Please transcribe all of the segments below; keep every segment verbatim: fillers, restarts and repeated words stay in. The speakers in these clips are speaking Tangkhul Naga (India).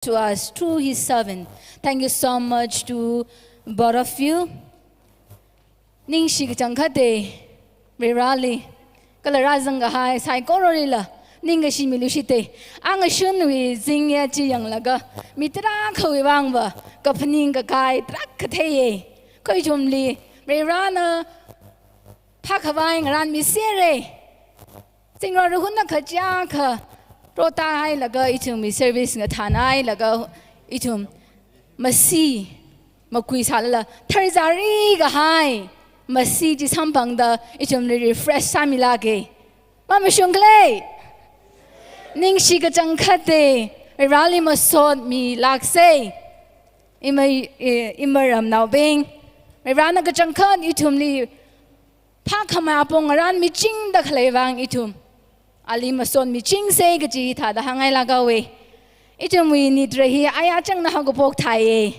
to us through his servant. Thank you so much to both of you. Ningshi kachangkhatta Vareli, kala rāzang kahai saikoralila ningkashi miluishita. Angashunwui zingya chi yanglaga, mi tarākhawui vangva kaphaning kakai tarākha theiya. Kha ithumli Varena phākhavai ngarānmisera. Zingrarhunna kachiyakha rotahailaga ithumwui service ngathānhailaga ithum masi makui sālala tharzari kahai masi chi samphangda ithumli refresh sāmilāka. Mamashung khala? Ningshi kachangkhatta Vareli masotmilāksa. Ima, i-, imaramnaobing, Varena kachangkhat ithumli phākhamei apong ngarānmichingda khalei vang ithum ali masotmichingsa kaji thāda hāngngailāk haowa. Ithumwui nitra hi aya changna haokaphok thāya.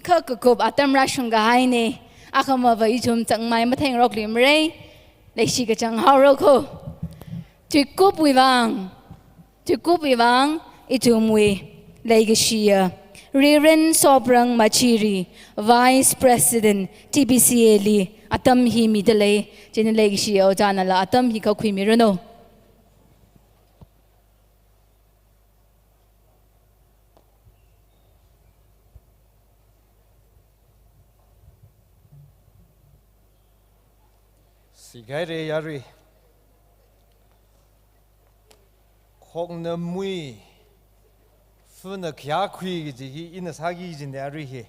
Kha kakup atam rāshung kahaina. Akhamava ithum changmai matheingarokluimara. Leishi kachang haora kho. Tuikupwui vang, tuikupwui vang ithumwui leikashiya Reverend Soprang Machiri, Vice President, T B C A li atam hi midalei. Chieina leikashiya ojānala atam hi khuimiranu. Sigaire yarui. Khokna mui, funa khayākhui kaji hi ina sāki kajina arui hi.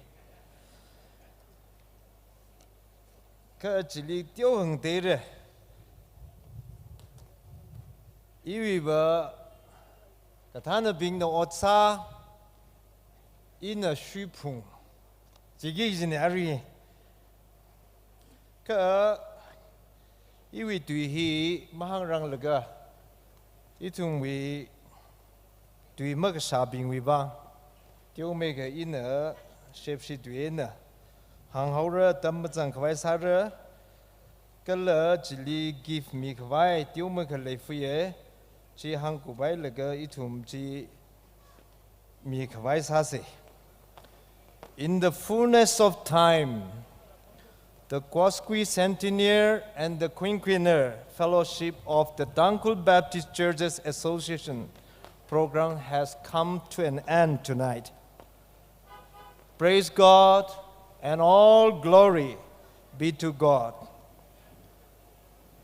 Kha chili teohang teira. Iwuiva kathānabingna ot sā, ina shuiphung. Chiki kajina arui. Kha iwui tui hi mahāngranglaga, ithumwui tui makashābingwui vang, teomeikha ina shepshi tui eina hānghaora, atam mazangkhavai sāra, kala chili gift mikhavai teomeikha leifuiya, chi hāngkuphailaga ithum chi mikhavai sāsa. In the fullness of time, the Quasquicentennial and the Quinquennial Fellowship of the Tangkhul Baptist Churches Association program has come to an end tonight. Praise God and all glory be to God.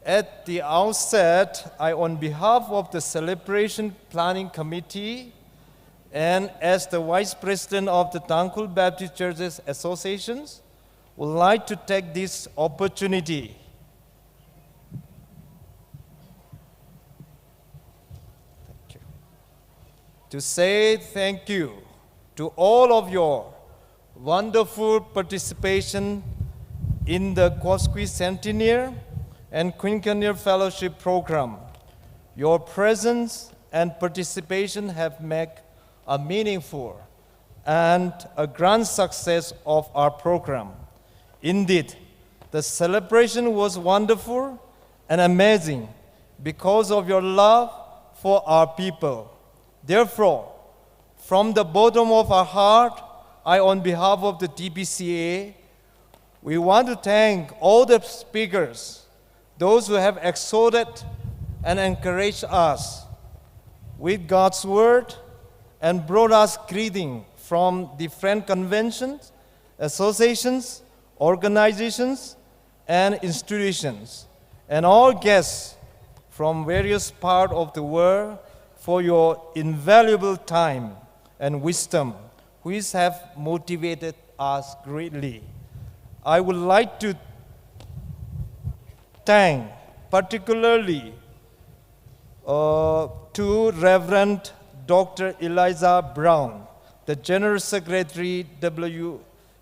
At the outset, I, on behalf of the Celebration Planning Committee and as the Vice President of the Tangkhul Baptist Churches Associations, would like to take this opportunity to say thank you to all of your wonderful participation in the Quasquicentennial and Quinquennial Fellowship Program. Your presence and participation have made a meaningful and a grand success of our program. Indeed, the celebration was wonderful and amazing because of your love for our people. Therefore, from the bottom of our heart, I, on behalf of the T B C A, we want to thank all the speakers, those who have exhorted and encouraged us with God's word and brought us greeting from different conventions, associations, organizations, and institutions, and all guests from various parts of the world for your invaluable time and wisdom, which have motivated us greatly. I would like to thank particularly, uh, to Reverend Doctor Eliza Brown, the General Secretary, W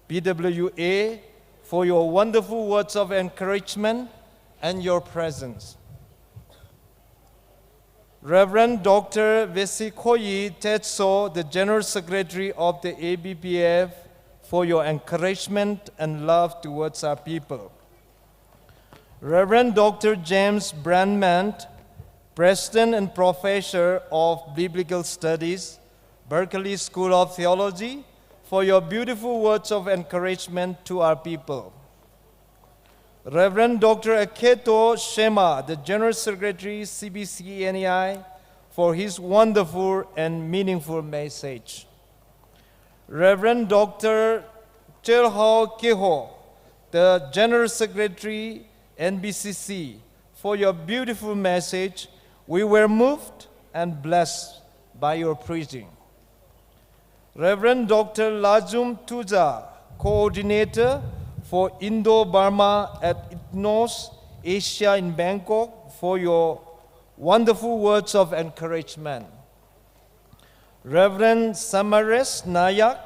B W A, for your wonderful words of encouragement and your presence. Reverend Doctor Vesikhoyi Tetso, the General Secretary of the A B P F, for your encouragement and love towards our people. Reverend Doctor James Brandmant, President and Professor of Biblical Studies, Berkeley School of Theology, for your beautiful words of encouragement to our people. Reverend Doctor Aketo Shema, the General Secretary, C B C N E I, for his wonderful and meaningful message. Reverend Doctor Chelhao Keho, the General Secretary, N B C C, for your beautiful message. We were moved and blessed by your preaching. Reverend Doctor Lajum Tuja, Coordinator for Indo-Burma at ITNOS Asia in Bangkok, for your wonderful words of encouragement. Reverend Samares Nayak,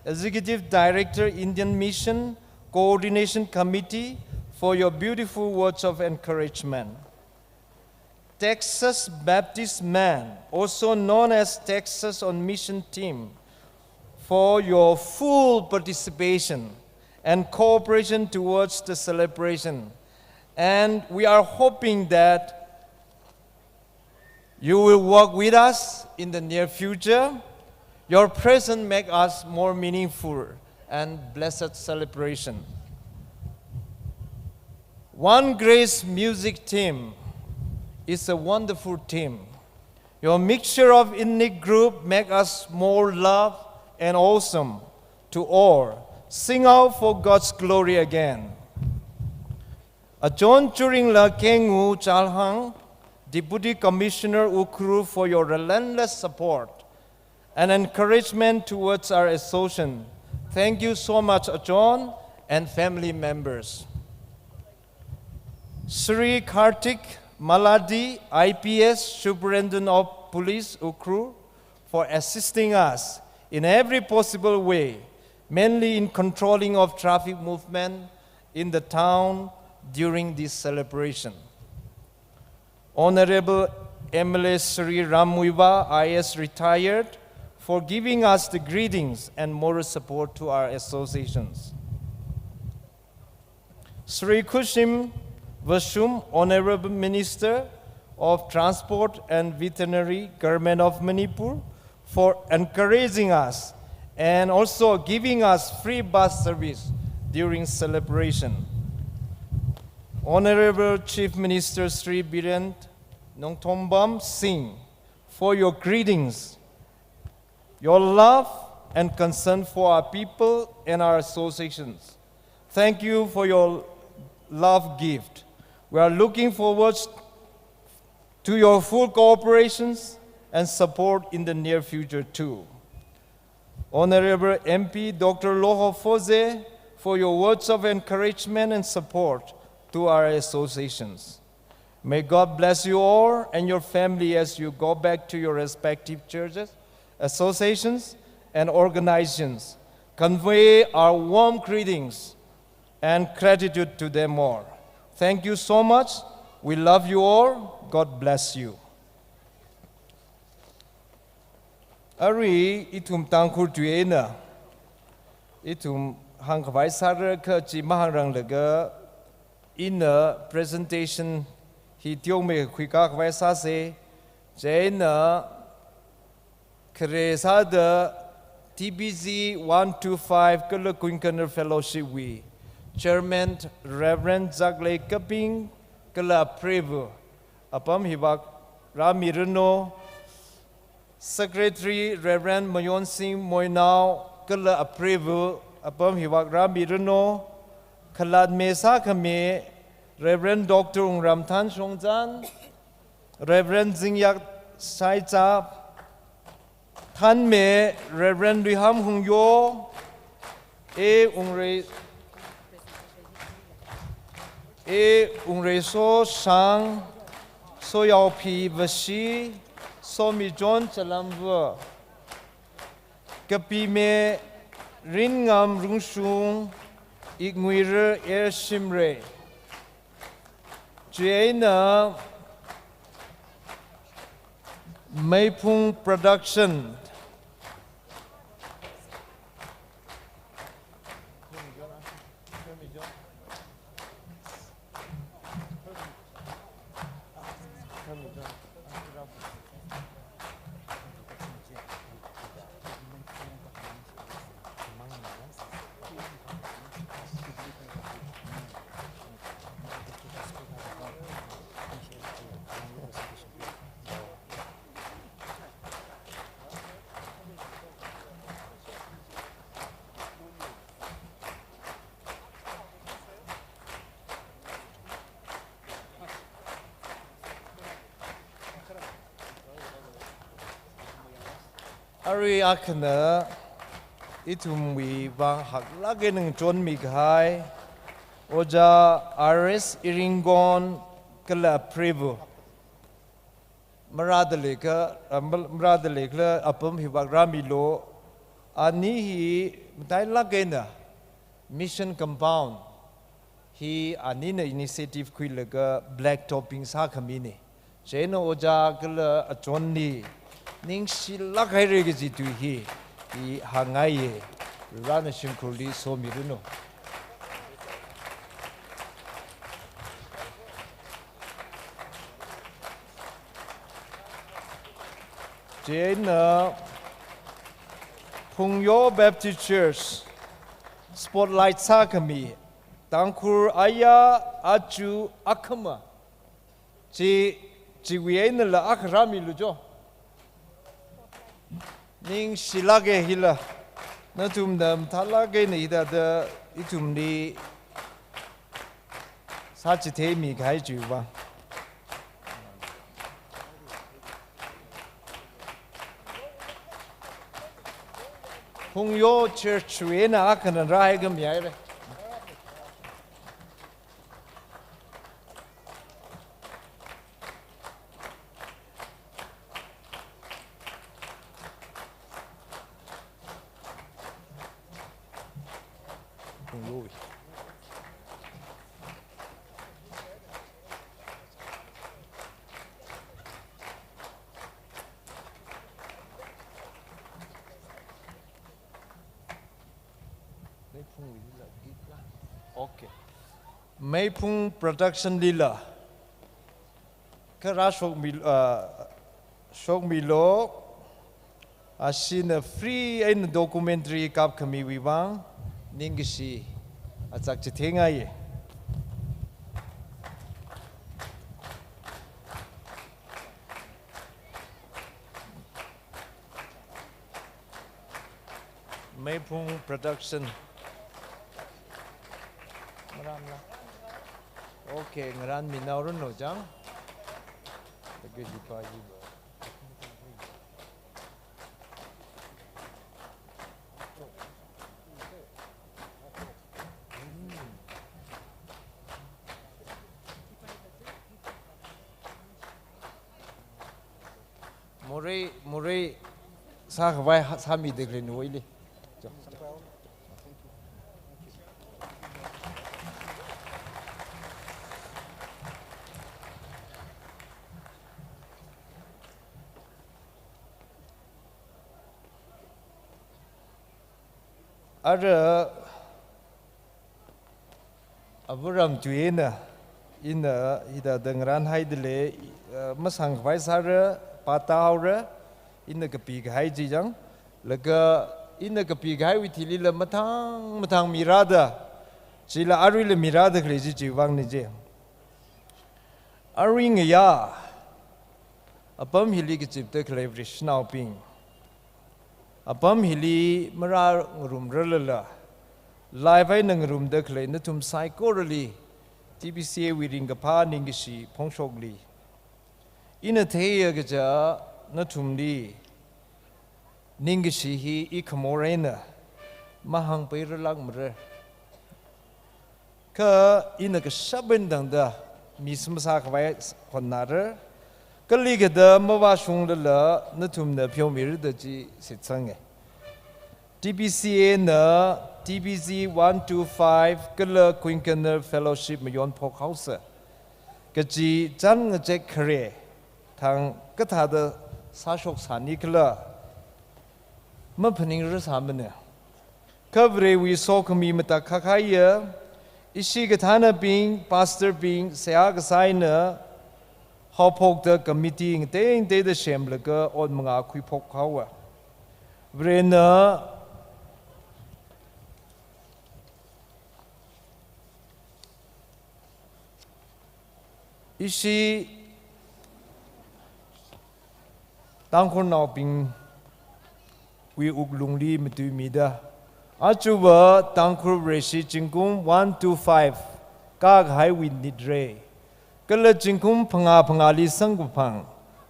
Executive Director, Indian Mission Coordination Committee, for your beautiful words of encouragement. Texas Baptist Men, also known as Texas on Mission Team, for your full participation and cooperation towards the celebration. And we are hoping that you will work with us in the near future. Your presence make us more meaningful and blessed celebration. One Grace Music Team is a wonderful team. Your mixture of ethnic group make us more love and awesome to all. Sing out for God's glory again. Achon Churingla Kengu Chalhang, Deputy Commissioner Ukhrul, for your relentless support and encouragement towards our association. Thank you so much, Achon and family members. Shri Kartik Maladi, I P S, Superintendent of Police, Ukhrul, for assisting us in every possible way, mainly in controlling of traffic movement in the town during this celebration. Honorable M L A Shri Ram Muivah, I A S retired, for giving us the greetings and moral support to our associations. Shri Khoushim Vashum, Honorable Minister of Transport and Veterinary, Government of Manipur, for encouraging us and also giving us free bus service during celebration. Honorable Chief Minister Shri Biren Nongthombam Singh, for your greetings, your love and concern for our people and our associations. Thank you for your love gift. We are looking forward to your full cooperations and support in the near future too. Honorable M P Doctor Loho Foze, for your words of encouragement and support to our associations. May God bless you all and your family as you go back to your respective churches, associations, and organizations. Convey our warm greetings and gratitude to them all. Thank you so much. We love you all. God bless you. Arui ithum Tangkhul tui eina ithum hāngkhavai sāra kha chi mahāngranglaga ina presentation hi teomeikha khuikakhavai sāsa. Chieina khare sāda T B Z one two five kala Queen Kandar Fellowship wui Chairman Reverend Zaklei Kaping kala apreiva apam hivak rāmiranu. Secretary Reverend Mayonsing Moinao kala apreiva apam hivak rāmiranu. Khalatme sākhami Reverend Doctor Wungramthan Shongzan, Reverend Zingyak Saichap, thanme Reverend Luiham Hungyo, A Wungrei, A Wungreiso Shang, Soyaophi Vashi, Somi John Chalamva, kapime Ringam Rungshung, Iknguira Er Shimrei. Chieina Meiphung Production. Arui akhana ithumwui vang haklāk eina ngachonmi kahai Ojā R S Iringon kala Prebu. Marāda leikha, ah, mar-, marāda leikhala apam hi vākrāmilu. Ani hi matailāk eina Mission Compound hi anina initiative khuilaga black topping sākhamina. Chieina ojā kala achonli ningshilāk haira kaji tui hi i hāngngaiya. Varena shimkhurli somiranu. Chieina Phungyo Baptist Church spotlight sākhami Tangkhul aya, achu, akhama. Chi, chiwui einala akha rāmilu jo. Ningshilāka hila. Nathumna mathālāk eina hithāda ithumli sāchitheimi kahai chiwui vang. Phungyo Church wui eina akhana rāhaikhami haira. Okay. Meiphung Production lila kha rāshokmi, ah, shokmilu, ashina free eina documentary kapkhamiwui vang ningkashi achak chitheingai. Meiphung Production. Ngarānla. Okay, ngarānminaoranu chang. Lagi jipa jipa. Morei, morei, sākhavai ha-, sāmida khalei nawuili. Ara, Abu Ramtui eina, ina hithāda ngarānhaida lei, eh, masāngkhavai sāra, pātāhaora, ina kapikahai chi chang, laga ina kapikahaiwui thilila mathang, mathang mirāda, chila aruila mirāda khalei chi chiwui vangna chi. Arui ngayā, apam hili kazipda khalei Vareshinaobing. Apam hili marāngarumrarlala, live eina ngarumda khalei nathum saikorali, T B C A wui ringkaphā ningkashi phongshokli. Ina theiya kaja nathumli, ningkashi hi i khamor eina mahāngpairarlākmara. Kha ina kashap eina tangda mi sāmasākhavai hotnara. Kali kathāda mavāshunglala nathumna pheomirada chi shitsanga. T B C A na T B Z one two five kala Quinkener Fellowship mayonphok haosa kaji chān ngazek khare thang kathāda sāshok sāni khala maphaningrasāmana. Kha Varewui sokhami matakhahaiya, ishi kathānabing, pastor bing, seihā kasā eina haophokda committee ngateingateida semlaga ot mangā khuiphok haowa. Varena ishi Tangkhulnaobingwui wuklungli matuimida, achuva Tangkhul Vareshi zingkum one two five kākahaiwui nitra. Kala zingkum phangā phangāli samkaphang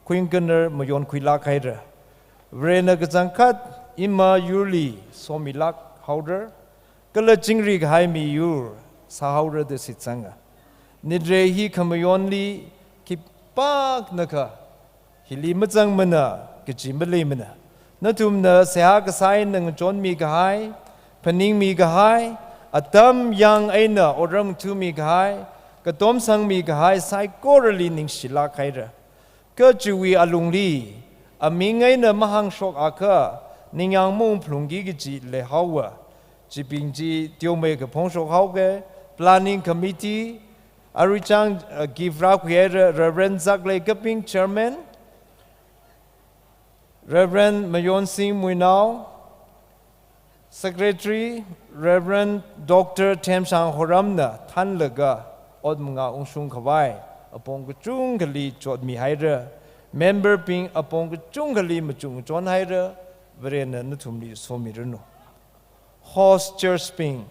Quinkener mayonkhuilāk haira. Varena kachangkhat ima yurli somilāk haora, kala chingri kahai miyur sāhaora da shitsanga. Nitre hi khamayonli khipāknakha hili mazangmana kaji maleimana. Nathumna seihā kasā eina ngachonmi kahai, phaningmi kahai, atam yang eina otram ngathāmi kahai, katom sangmi kahai saikorali ningshilāk haira. Kha chiwui alungli, aming eina mahāngshokakha, ningyāng maungphalungki kaji leihaowa. Chibing chi teomei kaphongshok haoke, Planning Committee, aruichang, uh, gift rākhuihaira, Reverend Zaklei Kaping, Chairman, Reverend Mayonsing Muinao, Secretary, Reverend Doctor Themshang Horamna thānlaga ot mangā ungshung khavai apong kachungkhali chotmihaira, member bing apong kachungkhali machuk ngachon haira, Varena nathumli somiranu. Host church bing,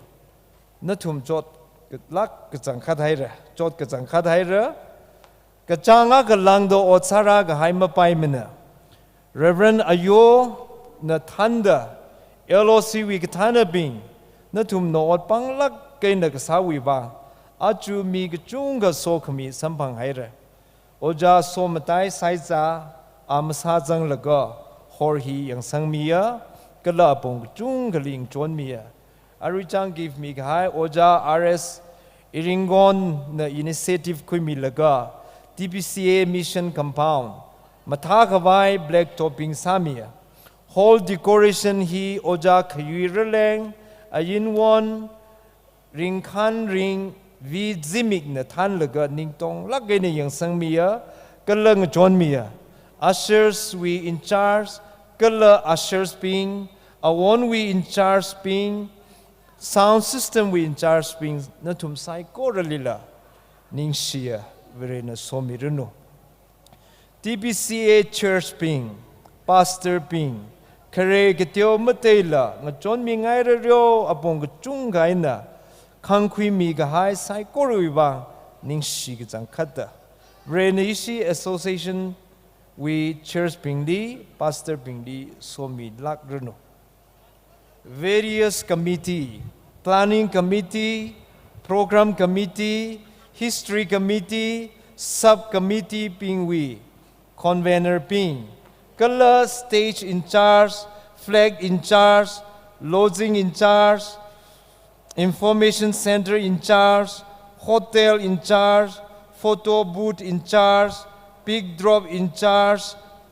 nathum chotlāk kachangkhat haira, chot kachangkhat haira, kachāng akha lāngda ot sārā kahai mapaimana. Reverend Ayona thānda, L O C wui kathānabing, nathumna ot panglāk eina kasāwui vang, aja mi kachungkha sokhami samphang haira. Ojā Somatai Saiza, a masā zanglaga, hor hi yangsangmiya, kala apong kachungkhali ngachonmiya. Aruichang gift mikahai, Ojā R S Iringonna initiative khuimilaga, T B C A Mission Compound, mathā khavai black topping sāmiya. Hall decoration hi Ojā Khayui Raleng, Ayinwon, Ringkhanring V Zimikna thānlaga ningtonglāk eina yangsangmiya, kala ngachonmiya. Ushers wui in charge, kala ushers bing, awon wui in charge bing, sound system wui in charge bing, nathum saikoralila ningshiya, Varena somiranu. T B C A church bing, pastor bing, khare kateo mateila ngachonmingairareo apong kachungkha eina khangkhuimi kahai saikorawui vang ningshi kachangkhatta, Varena ishi association wui church bingli, pastor bingli somilākranu. Various committee, planning committee, program committee, history committee, sub committee bingwui convener bing, kala stage in charge, flag in charge, lodging in charge, information center in charge, hotel in charge, photo booth in charge, big drop in charge,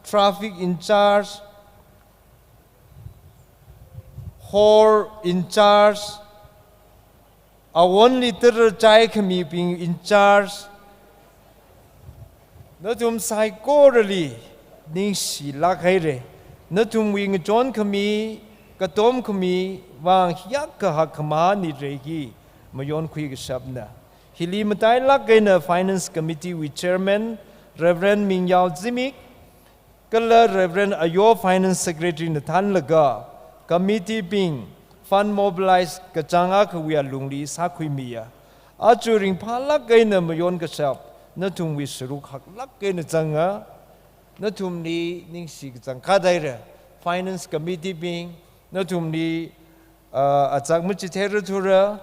traffic in charge, hall in charge, awonli tara chai khamibing in charge, nathum saikorali ningshilāk haira. Nathumwui ngachon khami, katom khami vang hiyākha hakkhamahā Nidre hi mayonkhui kashapna. Hili matailāk eina Finance Committee wui Chairman, Reverend Mingyao Zimik, kala Reverend Ayo Finance Secretary na thānlaga, committee bing fund mobilize kachāng akhawui alungli sākhuimiya. Aja ringphālāk eina mayon kashap nathumwui sharuk haklāk eina zanga, nathumli ningshi kachangkhat haira. Finance Committee bing, nathumli, ah, achak machitheirathura,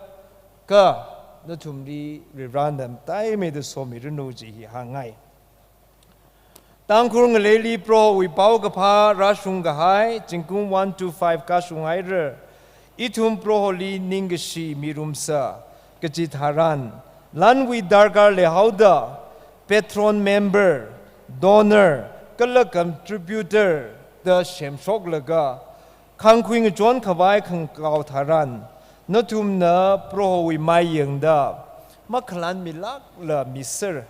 kha nathumli Varivarana mataimeida somiranu chi hi hāngngai. Tangkhul ngaleili Prohowui paokaphā rāshung kahai, zingkum one two five kashung haira. Ithum Proholi ningkashi mirumsa kaji tharan, lanwui darkar leihaoda, patron member, donor, kala contributor da semshoklaga, khangkhui ngachon khavai khangakao tharan, nathumna Prohowui mai yangda, makhalanmilākla miser.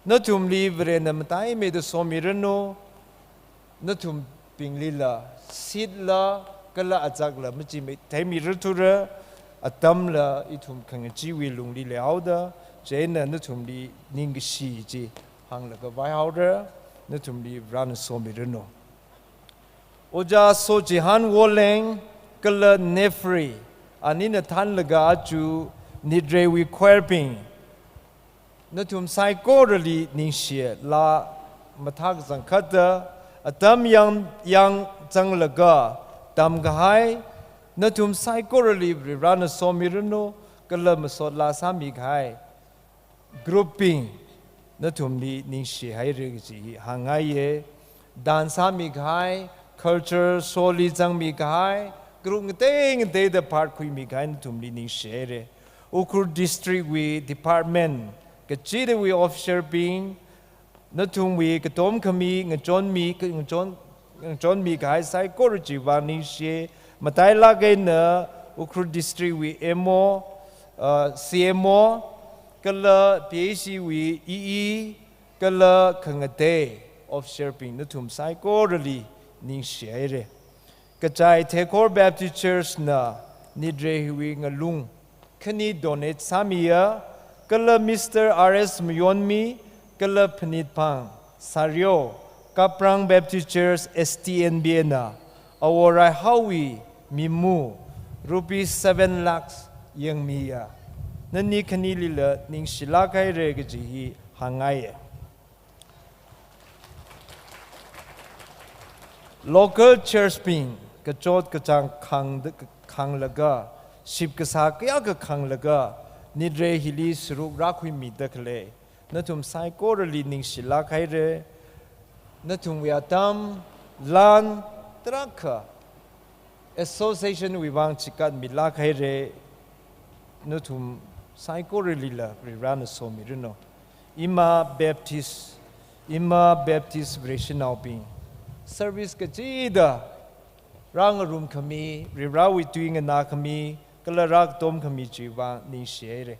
Nathumli Varena mataimeida somiranu, nathumbinglila, seatla, kala achakla machimeithaimirathura, atamla ithum khangacheewui lungli leihaoda, chieina nathumli ningkashi chi hānglaga vaihaora, nathumli Varena somiranu. Ojā Sochihan Woleng kala Nefri, anina thānlaga aja Nidrewui choir bing, nathum saikorali ningshiya, laa mathā kachangkhatta, Atam yang, yang zanglaga tamkahai nathum saikorali Varivarana somiranu, kala masotlā sāmikahai group bing nathumli ningshihaira kaji hāngngaiya. Dance sāmikahai, culture show li zangmikahai group ngatei ngateida part khuimikahai nathumli ningshihaira. Ukhrul District wui department kachidawui officer bing, nathumwui katom khami ngachonmi, ngachon, ngachonmikahai saikora chiwui vang ningshi. Matailāk eina Ukhrul District wui M O, uh, C M O, kala P H E wui E E, kala khangatei officer bing nathum saikorali ningshihaira. Kachai Thekhor Baptist Church na nitre hiwui ngalung khani donate sāmiya, kala Mister R S Mayonmi, kala Phanitphang Sario, Kaprang Baptist Church S T N B na Awo Raihaowui mimu rupees seven lakhs yangmiya. Nani khanilila ningshilāk haira kaji hi hāngngaiya. Local church bing kachot kachāng khāng, khānglaga, ship kasā kayākha khānglaga, nitre hili saruk rākhuimida khalei nathum saikorali ningshilāk haira. Nathumwui atam, lan, tarākha association wui vang chikatmilāk haira. Nathum saikoralila Varivarana somiranu. Ima Baptist, Ima Baptist Vareshinaobing service kachida rāngarum khami, Varivarawui tui nganā khami, kala rākatom khami chiwui vang ningshihaira.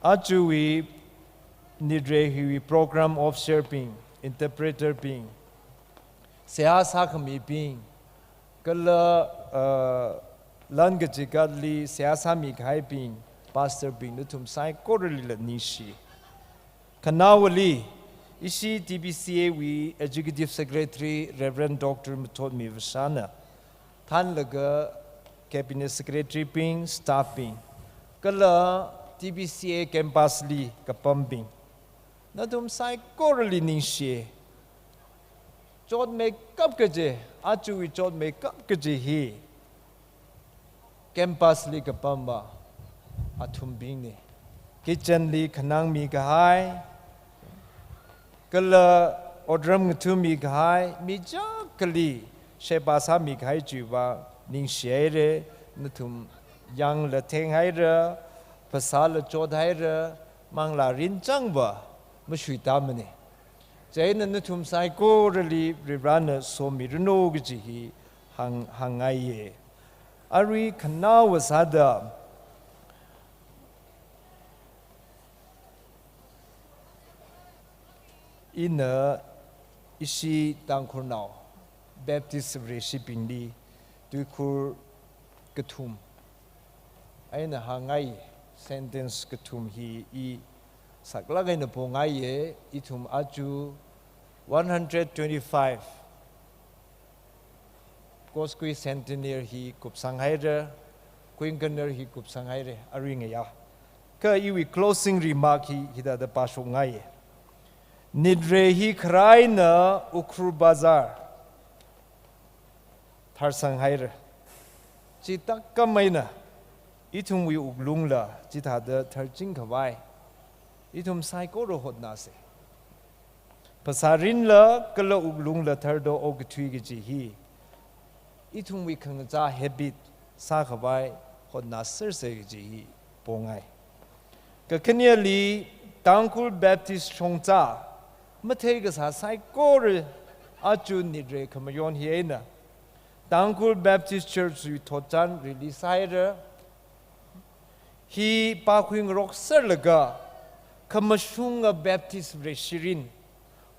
Ajawui nitre hiwui program officer bing, interpreter bing, seihā sākhamibing, kala, uh, lan kachikatli seihā sāmikahaibing, pastor bing nathum saikoralila ningshi. Khanaowali, ishi T B C A wui Executive Secretary Reverend Doctor Mathotmi Vashana thānlaga Cabinet Secretary bing, staff bing, kala T B C A campus li kapambing, nathum saikorali ningshi. Chotmeikap kaji, ajawui chotmeikap kaji hi campus li kapamma athumbingna. Kitchen li khanangmikahai, kala otram ngathāmikahai, mi chiyākhali sheba sāmikahai chiwui vang ningshihaira. Nathum yangla thenghaira, phasāla chothaira, manglā rinchangva mashuitāmana. Chieina nathum saikorali Varivarana somiranu kaji hi hāng, hāngngaiya. Arui khanaowa sāda ina ishi Tangkhulnao Baptist Vareshibingli tuikhur kathum eina hāngngai, sentence kathum hi i saklāk eina pongaiya. Ithum aja one hundred twenty-five Kosgui centenary hi kupsanghaira, quinquennial hi kupsanghaira, arui ngayā. Kha iwui closing remark hi hithāda pāshokngaiya. Nitre hi kharā eina Ukhrul Bazar tharsanghaira. Chithākhamei eina ithumwui wuklungla chithāda tharching khavai ithum saikora hotnāsa. Phasā rinla kala wuklungla tharda okathui kaji hi ithumwui khangachā habit sākhavai hotnāsersa kaji hi pongai. Kakhaneli, Tangkhul Baptist Shongza mathei kasā saikora aja Nitre khamayon hi eina Tangkhul Baptist Church wui thotchan release sāhaira. Hi pākhuingarokserlaga, khamashunga Baptist Vareshi mirin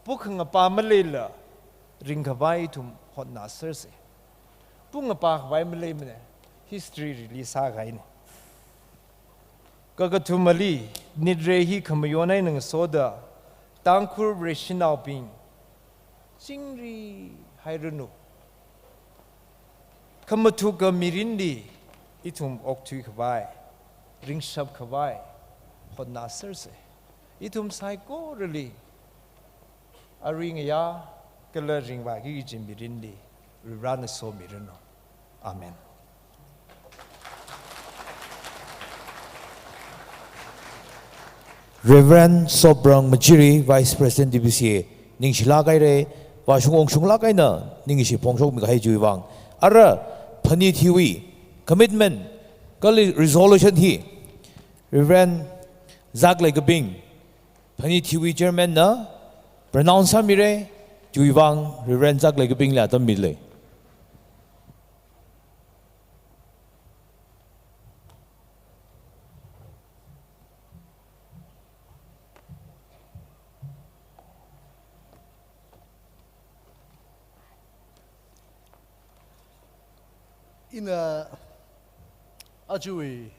pukhangapā maleila ringkhavai ithum hotnāsersa. Pungapā khavai maleimana, history release sākahaina. Kakathumali, Nitre hi khamayon eina ngasoda Tangkhul Vareshinaobing chingri hairanu. Khamathukka mirinli ithum okthui khavai, ringshap khavai hotnāsersa. Ithum saikorali Arui ngayā kala ringvāki kaji mirinli Varivarāna somiranu. Amen. Reverend Soprang Machiri, Vice President T B C A, ningshilāk haira, vāshung ungshunglāk eina ningshi phongshokmi kahai chiwui vang. Ara phanit hiwui commitment kala resolution hi Reverend Zakleikaping, phanit hiwui chairman na pronounce sāmira, chiwui vang Reverend Zakleikapingli atam mila. Ina ajawui,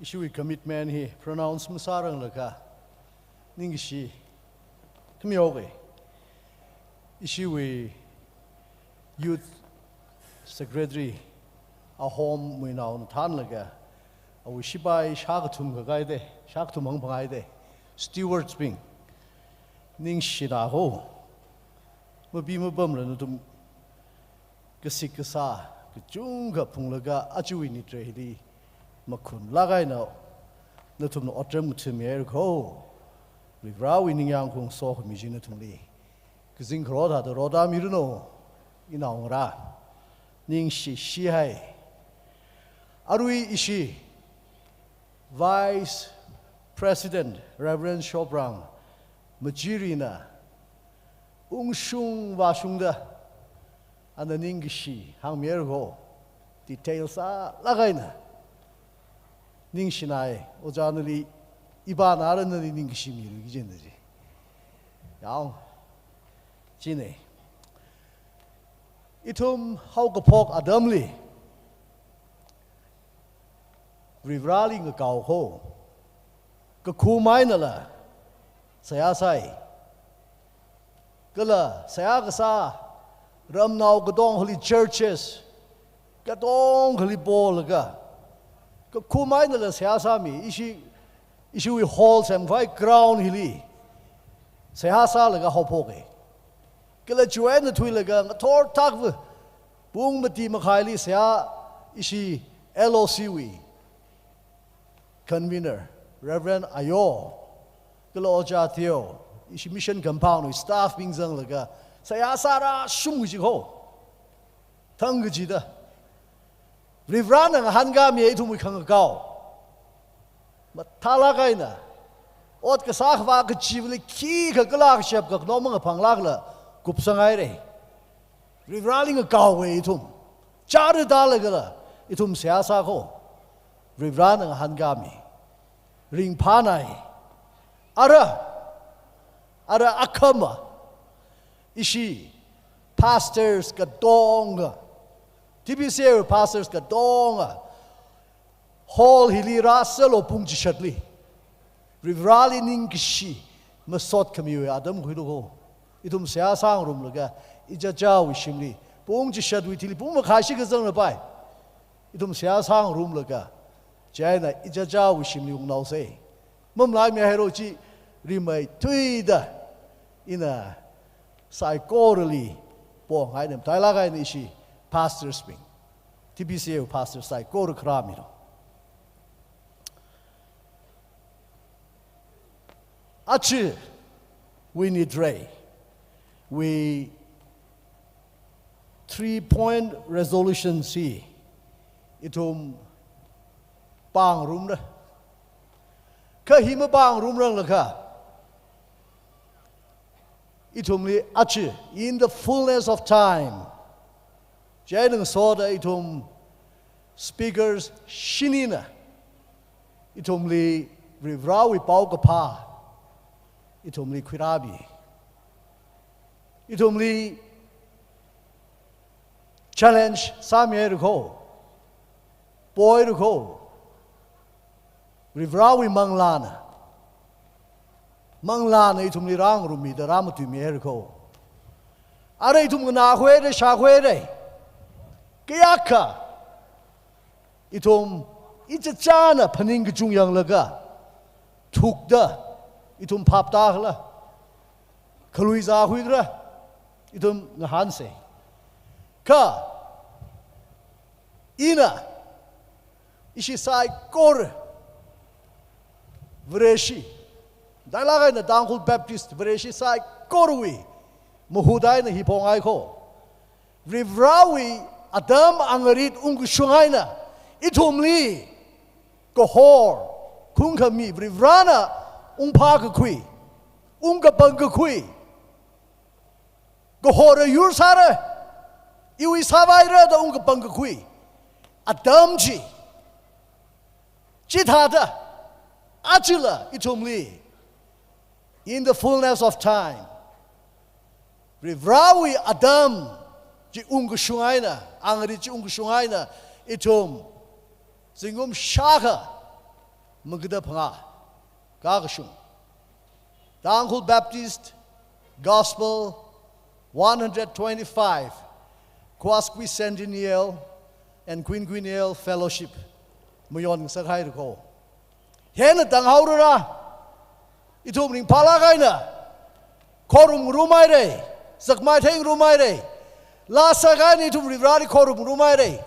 ishiwui commitment hi pronounce masāranglakha, ningkashi khami oke. Ishiwui Youth Secretary Ahom Muinaona thānlaga, awui shipai shākathum kakahaida, shākathum hangphanghaida, stewards bing, ningshina ho. Mapi mapamla nathum kasik kasā kachungkha phunglaga ajawui nitreili makhunlāk eina nathumna otram ngathāmihaira kho. Varivarāwui ningyāng khaung sokhami chi nathumli kazing kharot thāda rotda miranu, inaongarā. Ningshi shihai. Arui ishi Vice President Reverend Soprang Machirina ungshung vāshungda, ana ningkashi hāngmihaira kho, detail sālāk eina. Ningshinai, ojā nali, ipāna ara nali ningkashi milu kajina chi. Yang, china. Ithum haokaphok atamli Varivarāli ngakao kho. Kakhum einala seihā sāi. Kala seihā kasā ramnao katongali, churches katongali polaga, kakhum einala seihā sāmi, ishi, ishiwui hall semkhavai ground hili seihā sālaga haophoka. Kala chiwui eina thuilaga ngathor thakva pung mati makhaili seihā ishi L O C wui convener, Reverend Ayo, kala Ojā Theo, ishi mission compound wui staff bing zanglaga seihā sārāshung kaji kho. Thang kachida Varivarāna ngahānkāmi ithumwui khangakao. Mathālāk eina ot kasā khavā kachivali khikha kala kashap kakhanang mangaphanglākla kupsanghaira. Varivarāli ngakaowa ithum. Chara tālagala ithum seihā sā kho. Varivarāna ngahānkāmi. Ringphānai. Ara, ara akhama, ishi pastors katonga, T B C A pastors katonga, hall hili rāsālu pung chishatli. Varivarāli ningkashi masot khamiwui atam khuilu kho. Ithum seihā sāngarumlaga, ichichāwui shimli, pung chishatwui thili pung makhaishi kazanglapai, ithum seihā sāngarumlaga, chieina ichichāwui shimli ungnaosa. Mamalaimihaira chi rimeithuida ina saikorali pongai nem tailāk eina ishi pastors bing, T B C A pastors saikora kharāmilu. Aja wui nitrei wui three point resolution chi ithum pāngarumra. Kha hi mapāngarumranglakha, ithumli aja, in the fullness of time, chieina ngasoda ithum speakers shinina ithumli Varivarāwui paokaphā ithumli khuirāmi. Ithumli challenge sāmihaira kho, poira kho. Varivarāwui manglāna, manglāna ithumli rāngarummida rāmatuimihaira kho. Ara ithum nganākhuira, shākhuira. Kayākha ithum ichichāna phaning kachung yanglaga thukda ithum phap tākhala, khaluizākhuikhala, ithum ngahānsa. Kha, ina, ishi saikora, Vareshi, dailāk eina Tangkhul Baptist Vareshi saikorawui mahut eina hi phongai kho. Varivarāwui atam angarit ungkashung eina, ithumli kahor, khungkhami, Varivarāna ungphākakhui, ungkapangkakhui, kahora yur sāra, iwui sāvaira da ungkapangkakhui atam chi, chithāda, ajala ithumli, in the fullness of time, Varivarāwui atam chi ungkashung eina, angarit chi ungkashung eina, ithum zingkum shākha magada phangā kakashung, Tangkhul Baptist Gospel one hundred twenty-five Quasquicentennial and Quinquennial Fellowship mayon ngasakhaira kho. Hieina tanghaorara, ithum ringphālāk eina khorum ngarumhaira, sakmai theingarumhaira, laa sākha eina ithum Varivarāli khorum ngarumhaira.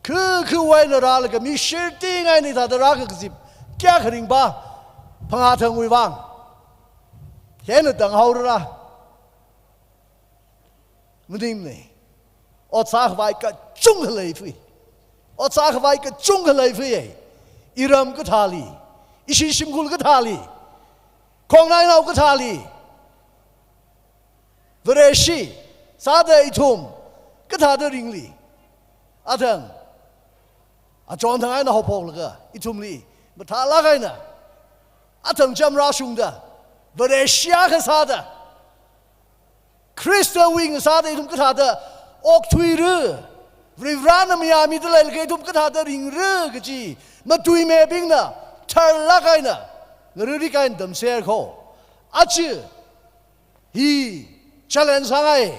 Khu, khuwui eina rālaga mi shirting eina hithāda rākakazip kayākha ringphā, phangā thangwui vang. Hieina tanghaorara, maningmana. Ot sākhavai kachungkha leifui. Ot sākhavai kachungkha leifui. Iram kathāli, ishi shimkhur kathāli, khongnainao kathāli, Vareshi sāda ithum kathāda ringli. Athang, achon thang eina haophoklaga, ithumli mathālāk eina athang cham rāshungda, Vareshi akha sāda, Khristawui ngasāda ithum kathāda okthuira, Varivarāna mayāmida leilaga ithum kathāda ringra kaji, matuimibingna tharlāk eina ngariri kain tamser kho. Aja hi challenge sāngai,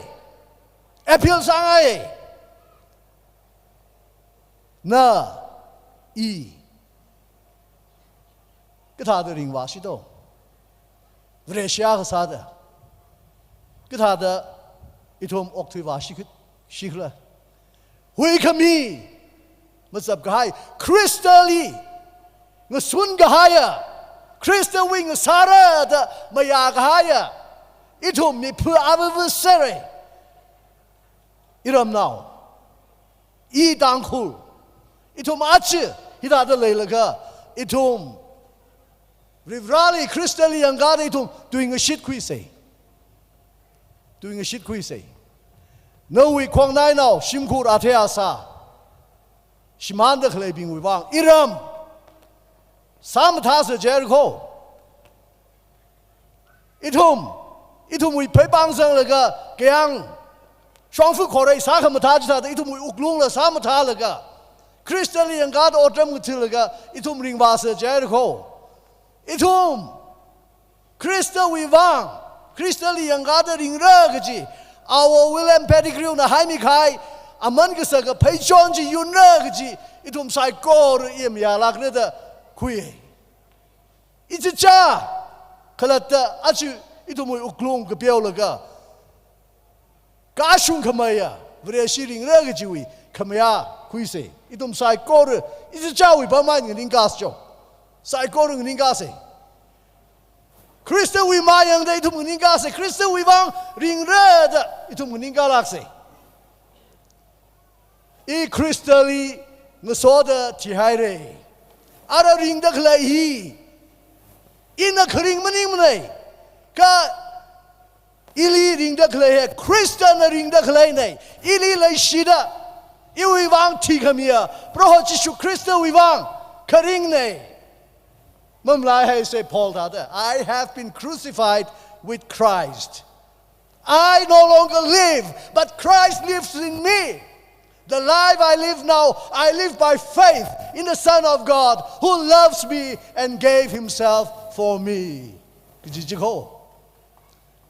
appeal sāngai. Na, i, kathāda ringvāsi to. Vareshi akha sāda, kathāda ithum okthuivāsi kha, sikhala. Huikhami, mazapkahai, Khristali ngasunkahaia, Khristawui ngasāra da mayākahaia ithum miphu avāva sera. Iramnao, i Tangkhul, ithum aja hithāda leilaga, ithum Varivarāli, Khristali yangkāda ithum tuingashitkhuisa. Tuingashitkhuisa. Nawui khongnainao, shimkhur athei asā, shimānda khaleibingwui vang, iram sāmathāsa jihaira kho. Ithum, ithumwui pheipāng zanglaga, kayāng shongfa khorei sākhamathā chithāda, ithumwui wuklungla sāmathālaga, Khristali yangkāda otram ngathalaga, ithum ringvāsa jihaira kho. Ithum Khristawui vang, Khristali yangkāda ringra kaji, Awo William Pettigrewna haimikahai aman kasaka pheichon chi yunra kaji, ithum saikora i mayālākra da khui. Ichichā khalatta aja ithumwui wuklung kapeolaga, kashung khamayā, Vareshi ringra kajiwui khamayā khuisa. Ithum saikora, ichichāwui pamai nganingkāsa cho. Saikora nganingkāsa. Khristawui mayangda ithum nganingkāsa. Khristawui vang ringra da ithum nganingkālāksa. I Khristali ngasoda thihaira. Ara ringda khalei hi, ina kharing maningmana. Kha ili ringda khalei hi, Khristana ringda khaleina. Ili leishida, iwui vang thikhamiya Proho Jishu Khristawui vang kharingna. Mamlaihaisa Paul thāda, "I have been crucified with Christ. I no longer live, but Christ lives in me. The life I live now, I live by faith in the Son of God who loves me and gave himself for me." Kaji chi kho.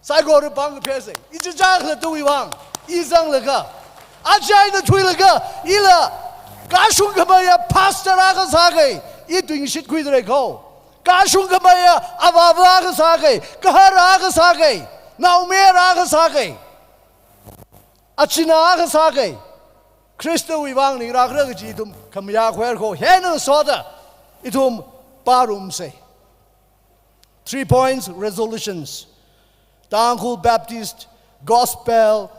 Saikora pāng kaphesa. Ichichā khalattawui vang, i zanglaga, aja ina thuilaga, ila kashung khamayā pastor akha sākei, i tuingashit khuidalei kho. Kashung khamayā avāva akha sākei, kahar akha sākei, Naomayara kasā kei, achina kasā kei, Khristawui vang ningra khala kaji ithum khamayā khuihaira kho. Hieina soda ithum parumsei. Three points resolutions. Tangkhul Baptist Gospel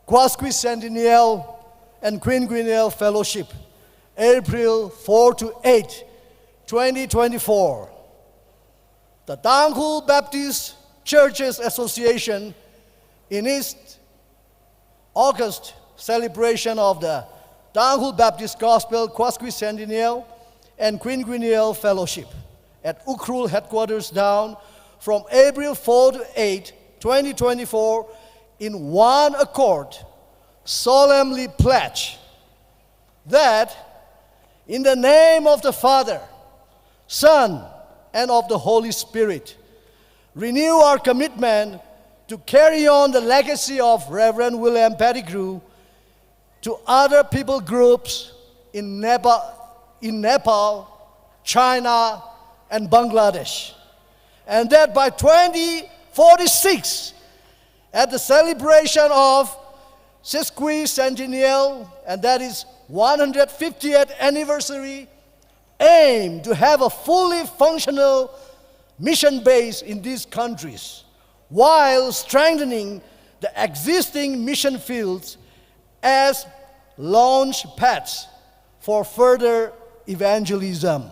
Quasquicentennial and Quinquennial Fellowship, April four to eight, twenty twenty-four. The Tangkhul Baptist Churches Association, in its August celebration of the Tangkhul Baptist Gospel Quasquicentennial and Quinquennial Fellowship at Ukhrul headquarters down from April four to eight, twenty twenty-four, in one accord, solemnly pledge that in the name of the Father, Son, and of the Holy Spirit, renew our commitment to carry on the legacy of Reverend William Pettigrew to other people groups in Nepal, in Nepal, China, and Bangladesh. And that by twenty forty-six, at the celebration of sesquicentennial, and that is one hundred fiftieth anniversary, aim to have a fully functional mission base in these countries, while strengthening the existing mission fields as launch pads for further evangelism.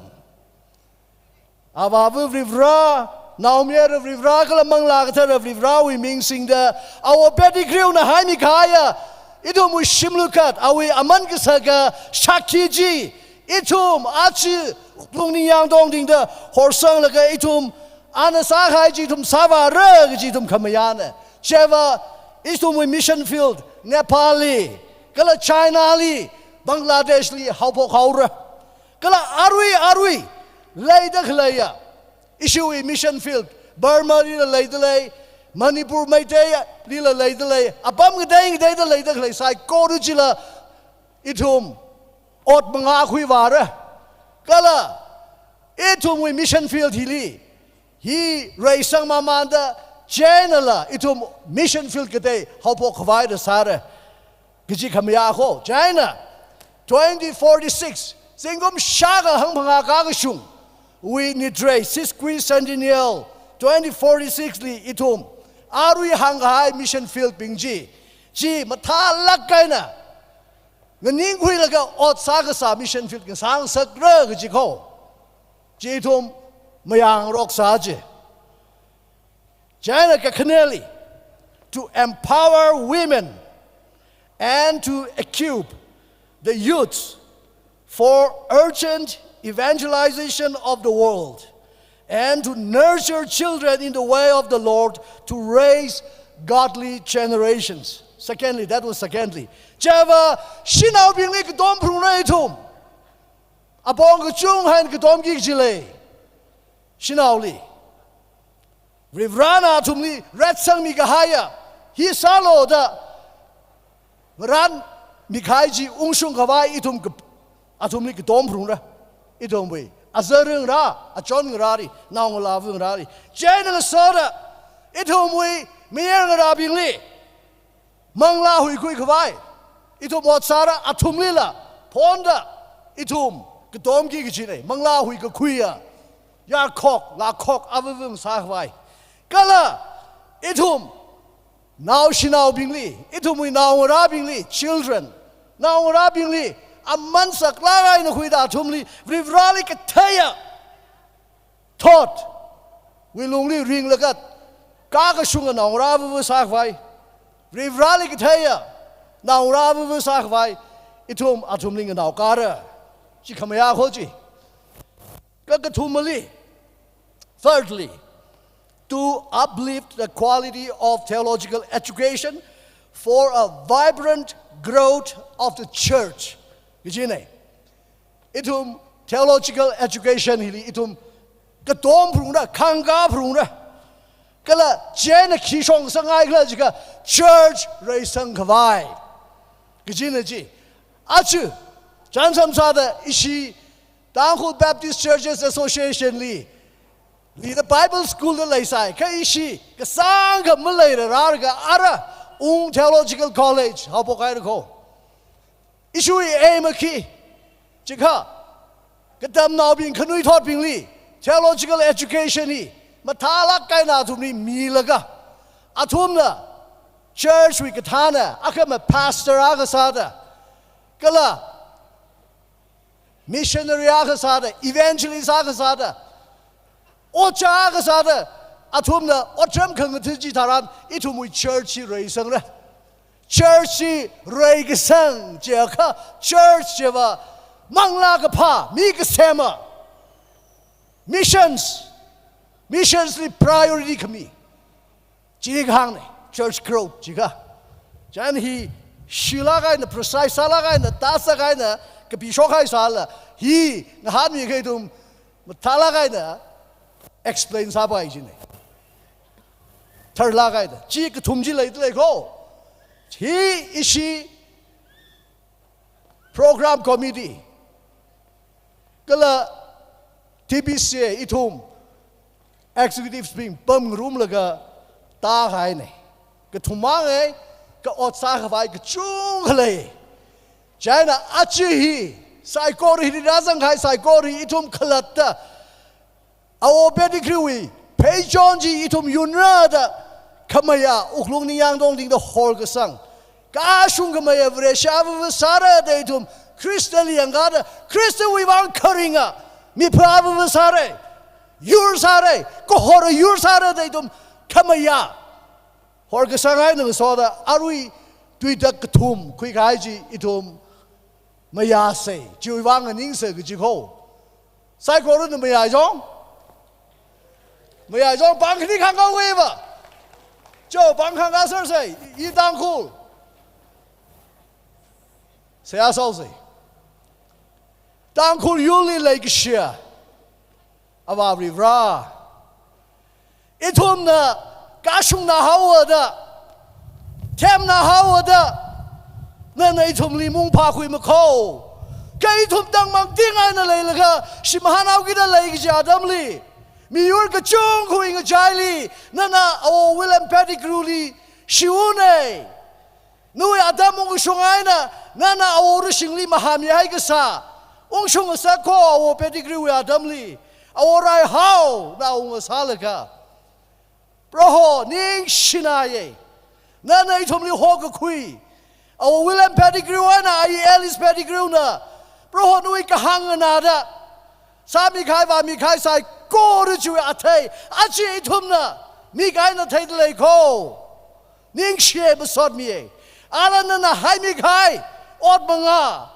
Avāva Varivara, Naomayara Varivara, kala Manglā Kathara Varivarawui ming singda, Awo Pettigrewna haimi kahaiya ithumwui shimlu kat, awui aman kasaka shākhi chi ithum aja pungning yangdong dingda horsanglaga ithum ana sākahai chi ithum sāvāra kaji ithum khamayāna. Chiva ithumwui mission field Nepal li, kala China li, Bangladesh li haophok haora. Kala arui arui leida khaleiya ishiwui mission field Burma lila leida lei, Manipur Meiteilila leida lei, apam ngatei ngateida leida khalei saikora chila ithum ot mangā khuivāra. Kala ithumwui mission field hili, hi reisang mamanda chieina la ithum mission field katei haophok khavai da sāra kaji khamayā kho. Chieina twenty forty-six, zingkum shākha hangphangā kakashungwui nitrei, sesquicentennial, twenty forty-six li ithum arui hāngkahai mission field bing chi, chi mathālāk eina nganingkhuilaga ot sākasā mission field ngasāngasakra kaji kho. Chi ithum mayāngarok sāsa. Chieina kakhaneli, to empower women and to equip the youth for urgent evangelization of the world, and to nurture children in the way of the Lord, to raise godly generations. Secondly, that was secondly. Chiva shanaobingli katom phalungra ithum. Apong kachungkha eina katomki kaji lei shanaoli. Varivarana athumli retsangmi kahaiya hi sālu da ngaranmi kahai chi ungshung khavai ithum ka-, athumli katom phalungra. Ithumwui azarngarā, achonngarāli, naongalāvangarāli. Chieina ngasoda ithumwui mayarngarābingli manglā huikhui khavai ithum ot sāra, athumlila phonda ithum katomki kajina, manglā huikakhuiya yarkhok, lākhok avāvang sākhavai. Kala ithum naoshinaobingli, ithumwui naongarābingli, children, naongarābingli aman saklāk eina khuida athumli Varivarali katheiya thotwui lungli ringlaga kakashunga naongarā avāva sākhavai, Varivarali katheiya naongarā avāva sākhavai ithum athumli nganaokara. Chi khamayā kho chi. Kakathumali, thirdly, to uplift the quality of theological education for a vibrant growth of the church kajina. Ithum theological education hili ithum katom phalungra, khangkā phalungra. Kala chieina khi shong sāngai khala jiakha church reisang khavai kajina chi. Aja chānsam sāda ishi Tangkhul Baptist Churches Association li Ina Bible school da leisai, kha ishi kasāngkha maleirarlaga ara ung theological college haophok haira kho. Ishiwui aim akhi, chikha, katamnaobing khanuithotbingli theological education hi mathālāk eina athumli milaga, athumna church wui kathāna, akhama pastor akha sāda, kala missionary akha sāda, evangelist akha sāda, ojā akha sāda, athumna otram khangatha chitharan ithumwui church hi reisangra. Church hi reikasang chiakha, church chiva manglā kaphā, mi kasema. Missions, missions li priority khami. Chili kahāngna, church growth chikha. Chieina hi shilāk eina, precise sālāk eina, tāsālāk eina kapishok haisālala, hi ngahānmikahai ithum mathālāk eina explain sāpai jina. Tharlāk eina, chi kathum chi leidalei kho. Hi ishi program committee kala T B C A ithum executives bing pamngarumlaga tākahaina. Kathumwui vang, ka ot sākhavai kachungkha lei. Chieina aja hi, saikora hi rāzangkahai saikora hi ithum khalatta Awo Pettigrew wui pheichon chi ithum yunra da, khamayā wuklung ningyāng tongtingda horkasang, kashung khamayā Vareshi avāva sāra da ithum Khristali yangkada, Khristawui vang kharinga miphā avāva sāra, yur sāra, kahora yur sāra da ithum khamayā horkasang eina ngasoda, arui tuitak kathum khuikahai chi ithum mayāsa, chiwui vang nganingsa kaji kho. Saikorana mayāi jong? Mayāi jong, pāng khani khangkā weiva. Cho, pāng khangkā sārsa, i Tangkhul. Seihā sāsa. Tangkhul yurli leikashia Avā Varivara, ithumna kashungnā haowa da, themnā haowa da, nana ithumli mungphākhuima kho. Kha ithum tangmang ting eina leilaga, shimānhaokida lei kaji atamli, miyur kachungkhawui ngachaili, nana Awo William Pettigrew li shiuna. Nawui atam ungkashung eina, nana awo rashingli mahāmihai kasā, ungshung ngasak kho Awo Pettigrew wui atamli, Awo Raihao na ungngasālaga. Proho, ningshināya. Nana ithumli hokakhui Awo William Pettigrew eina ayi Alice Pettigrew na, Proho nawui kahāng nganāda sāmikahai, vāmikahai saikora chiwui athei, aja ithumna mik eina theidalei kho. Ningshiya, masotmiya. Ala nana haimikahai ot mangā,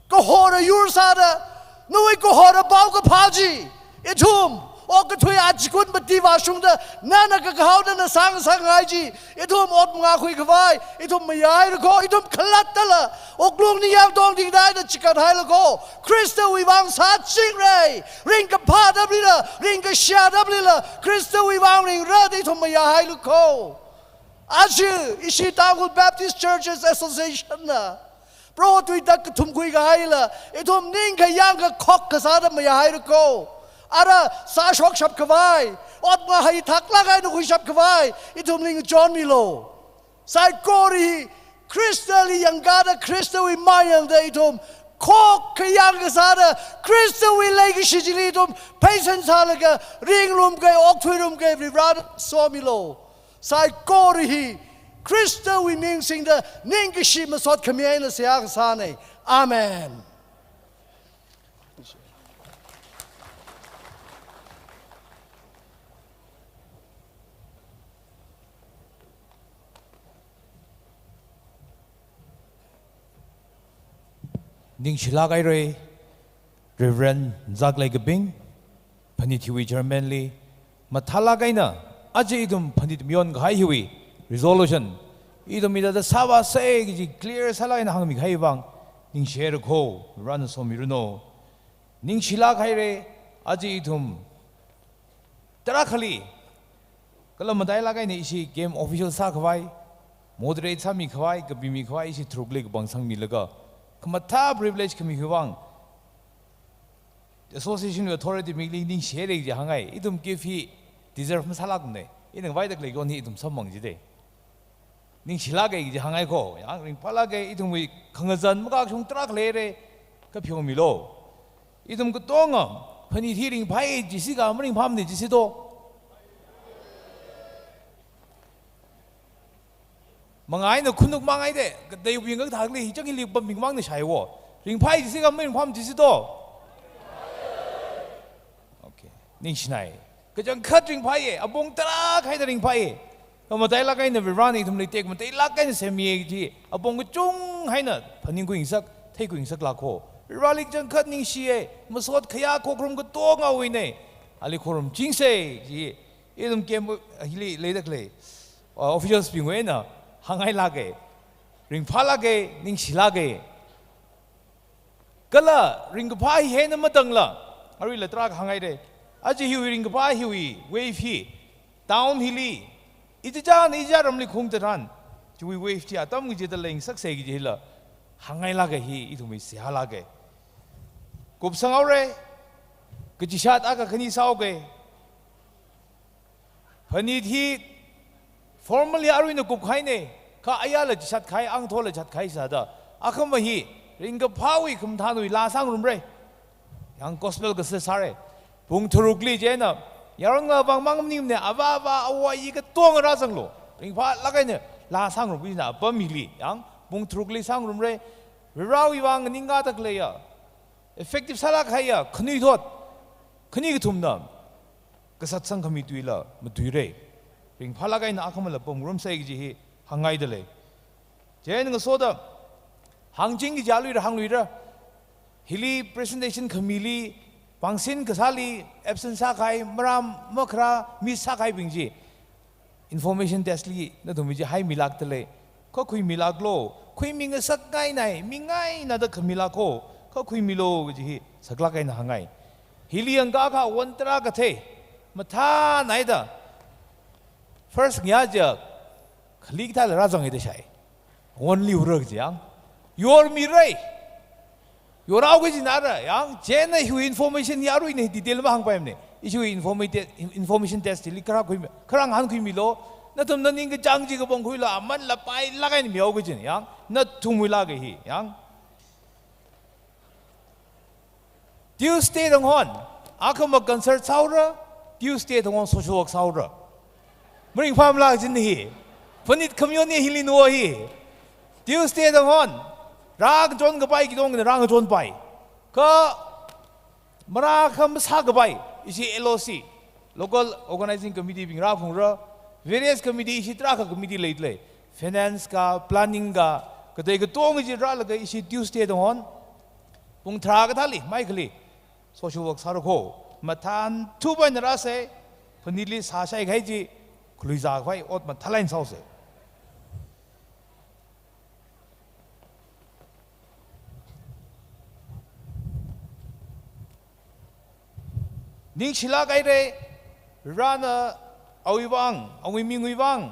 kahora yur sāda, nawui kahora paokaphā chi ithum okathui achikun mati vāshungda, nana kakahao nana sāngasakngai chi ithum ot mangā khuikhavai ithum mayāhaira kho. Ithum khalattala wuklung ningyāng tongtingda eina chikathailu kho. Khristawui vang sāchingra, ringkaphā atamlila, ringkashia atamlila, Khristawui vang ringra da ithum mayāhailu kho. Aja ishi Tangkhul Baptist Churches Association na, Proho, tuitak kathum khuikahaila, ithum ningkha yangkha khokkha sāda mayāhaira kho. Ara sāshokshapkhavai, ot mangā haithaklāk eina khuishapkhavai ithumli ngachonmilu. Saikora hi Khristali yangkada, Khristawui mayangda ithum khokkha yangkha sāda, Khristawui leikashi chili ithum pheisan sālaga, ringrumkei, okthuirumkei, Varivarana somilu. Saikora hi Khristawui ming singda ningkashi masot khami eina seihā kasāna. Amen. Ningshilāk haira, Reverend Zaklei Kaping, Phanit hiwui chairman li, mathālāk eina, aja ithum phanit mayonkahai hiwui resolution ithum hithāda sāvāsa kaji clear sālāk eina hāngmikahai vang, ningshihaira kho, Varena somiranu. Ningshilāk haira, aja ithum tarākhali, kala matailāk eina ishi camp official sākhavai, moderate sāmikhavai, kapimikhavai, ishi tharukli kapangsangmilaga, khamathā privilege khamikhavai vang, Association authority mili ningshire kaji hāngngai. Ithum gift hi deserve masālākmane. Ina ngavaida khalei kon hi ithum samphang jide. Ningshilāka kaji hāngngai ko. Yang ringphālāka, ithumwui khangazan makashung tarākha leire. Kapheomilo. Ithum katonga phanit hi ringphāi jisi ka maringphāmane jisi to. Mangai na khunuk mangai de, kateibing kathāli, hi chang hili pambing mang na shaiwo. Ringphāi jisi ka maringphāmane jisi to. Okay. Ningshinai. Kachangkhat ringphāye, apong tarākha haida ringphāye. Kha matailāk eina Varena ithumli tekmateilāk eina semye kaji, apong kachungkha eina phaningkhuingasak, theikhuingasaklāk ko. Vareli kachangkhat ningshiye, masot khayā khokharum katongawuine. Ali khorumchingse ji, ithum camp hili leida khalei, uh, officials bingwui eina hāngngailāke, ringphālāke, ningshilāke. Kala ringkaphā hi hina matangla, aruila tarākha hāngngaire. Aja hiwui ringkaphā hiwui wave hi, town hili, ichichāna ichichā ramli khung tharan, chiwui wave chi atam kachida leingasakse kaji hila, hāngngailāka hi ithumwui seihālāke. Kupsanghaore, kachishat akha khani sāhaoke. Phanit hi formally aruina kupkahaine, kha ayala chishat kahai, angthola chishat kahai sāda, akhama hi ringkaphāwui khamathānwui laa sāngarumre. Yang gospel kasā sāre. Pung tharukli chieina, yaronla vang mang maningmane, avā avā, awo ayi katonga rāzanglu. Ringphālāk eina laa sāngarum kajina apam hili. Yang pung tharukli sāngarumre. Varewui vang ningkada khaleiya, effective sālāk kahaiya khanuithot khani kathumna kasatsang khami tuila matuire. Ringphālāk eina akhamala pamngarumse kaji hi hāngngaida lei. Chieina ngasoda hāngching kaji aluira hāngluira. Hili presentation khamili, pangsin kasāli absent sākahai, marān makharā miss sākahaibing chi, information desk li nathumwui chi haimilākda lei. Kha khuimilāklo, khuimingasak ngainai, mingainada khamilāko, kha khuimilo kaji hi saklāk eina hāngngai. Hili yangkakha won tarākha thei, mathānaida. First ngayā chiakha, khali kathāla rāzanghaida shai. Wonli ura kaji yang. Yormire. Yorhao kajina ra, yang, chieina hiwui information hi aruina detail mahāngpaimane. Ishiwui informate-, information desk li kharā khuimi, kharā ngahānkhuimilo. Nathumna ningkachāng chi kapangkhuilo, amanla pailāk eina mihao kajina, yang, nathumwuilāka hi, yang. Tuesday thang hon, akhama concert sāhaora, Tuesday thang hon social work sāhaora. Maringphāmala kajina hi. Phanit khamayon hi hili nuwa hi. Tuesday thang hon, rāngachon kapai katongna rāngachonpai. Kha marākha masākapai, ishi L O C, Local Organizing Committee bing rāphungra, various committee ishi tarākha committee leida lei. Finance ka, planning ka, katei katonga chi rālaga ishi Tuesday thang hon, pung tharā kathāli, maikhali, social work sāra ko, mathān thupaina rāse, phanitli sāshai kahai chi, khaluizā khavai ot mathālāk eina sāhaose. Ningshilāk haire, Varena awui vang, awui mingwui vang,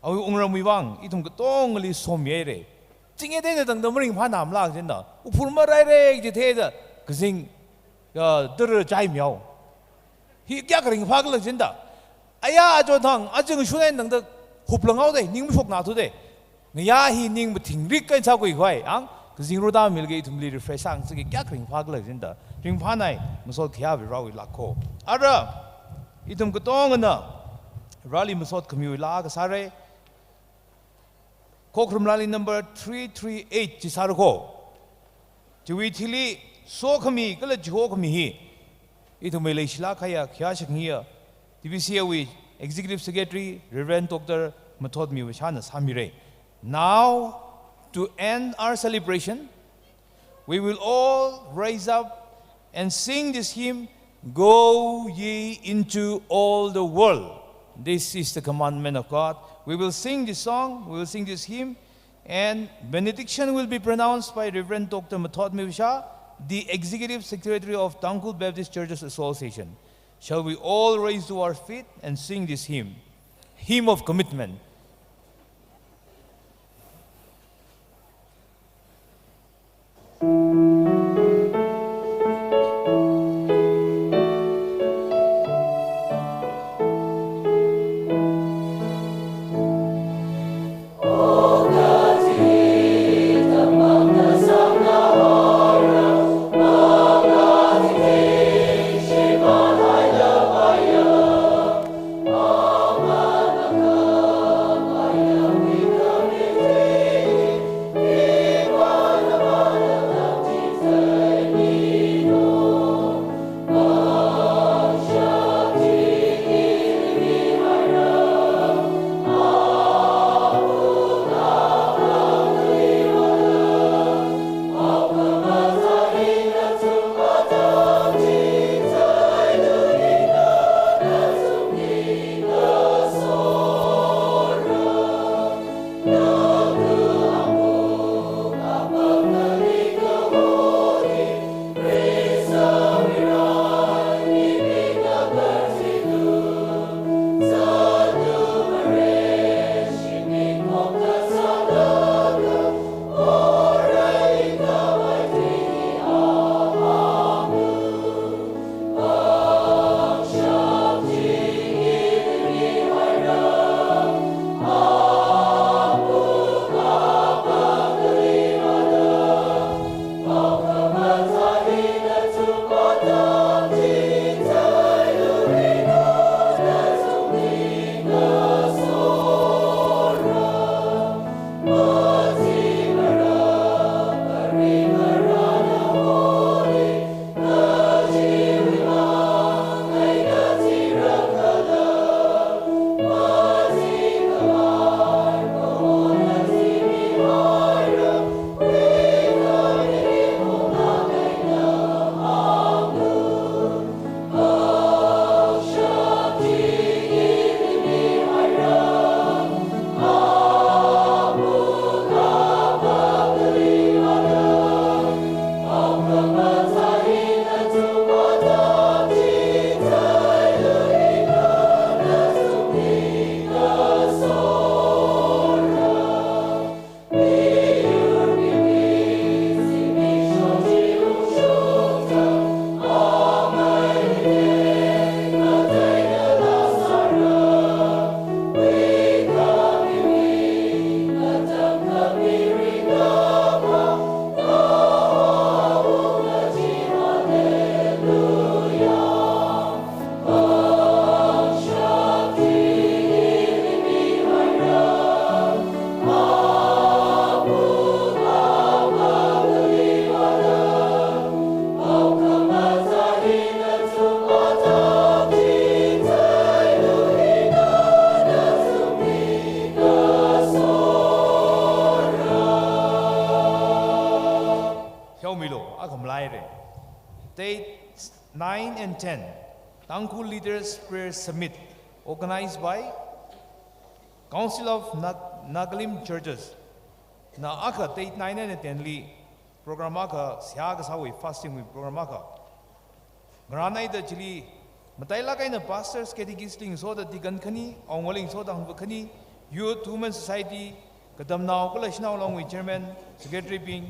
awui wungramwui vang, ithum katongali somihaire. Chingye teina tangda maringphānamala kajina, uphur maraire kaji theida, kazing, ya, tara chaimihao. Hi kayākha ringphā khala kajina. Aya ajo thang, aja ngashun eina tangda huplanghaoda, ning mashokna thuda. Ngayā hi ning mathingrik eina sākhui khavai, yang, kazing rotā milaga ithumli refresh sāngasakki kayākha ringphā khala kajina. Ringphānai, masot khayā Varewui lākko. Ara, ithum katongana, Vareli masot khamiwui laa kasāre. Khokharum laali number three three eight chi sāra ko. Chiwui thili sokhami kala chihokhami hi, ithumwui leishilāk kahaiya khayā shakngayiya, T B C A wui Executive Secretary, Reverend Doctor Mathotmi Vashana sāmire. Now, to end our celebration, we will all rise up and sing this hymn, "Go ye into all the world." This is the commandment of God. We will sing this song, we will sing this hymn, and benediction will be pronounced by Reverend Doctor Mathotmi Vasha, the Executive Secretary of Tangkhul Baptist Churches Association. Shall we all rise to our feet and sing this hymn? Hymn of commitment. Laire. Date nine and ten, Tangkhul Leaders Prayer Summit, organized by Council of Nag-, Nagalim Churches. Na akha date nine and ten li program akha, seihā kasāwui fasting wui program akha. Ngarān eina chili, matailāk eina pastors, catechist li ngasoda deacon khani, awungawui li ngasoda hangva khani, youth, women society, katamnao kala shanao longwui chairman, secretary bing,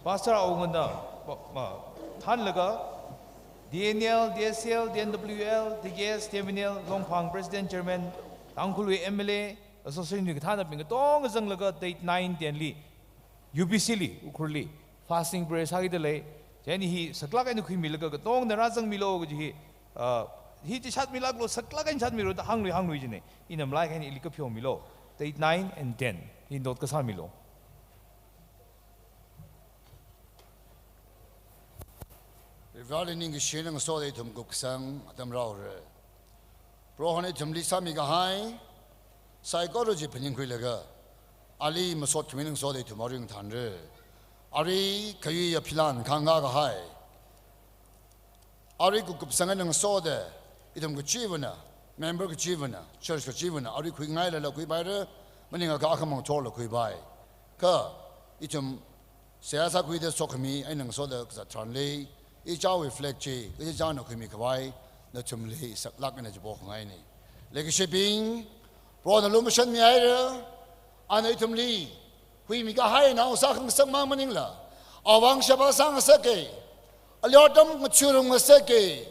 pastor awungana, pa-, ma, thānlaga, D N L, D S L, D N W L, D K S, T M N L, Longphang president chairman, Tangkhulwui M L A, association wui kathānabing katonga zanglaga date nine ten li, U B C li, Ukhrulli, fasting prayer sākida lei. Chieina hi saklāk eina khuimilaga katongana rāzangmilu kaji hi, ah, hi chi shatmilāklu, saklāk eina shatmilu da hānglui hānglui jine. Ina malai kahaina ili kapheomilu. Date nine and ten. Hi note kasāmilu. Vareli ningkashi eina ngasoda ithum kupkasang atam rāhaora. Prohona ithumli sāmikahai saikora chi phaningkhuilaga, ali masot khami eina ngasoda ithum arui ngathānra. Arui khayui yaphilan khangakahai, arui kupkupsang eina ngasoda ithum kachivana, member kachivana, church kachivana arui khuingailala khuipaira, maningakha akhamang thorla khuipai. Kha ithum seihā sākhuida sokhami eina ngasoda kazat tharanli, ichāwui flag chi, ichāna khuimikhavai nathumli saklāk eina chipo khangaine. Leikashibing, Prohona lumashanmihaira, ana ithumli huimikahai nao sākhangasak mang maningla, awui vang sheba sāngasaka, ali otram ngathārum ngasaka.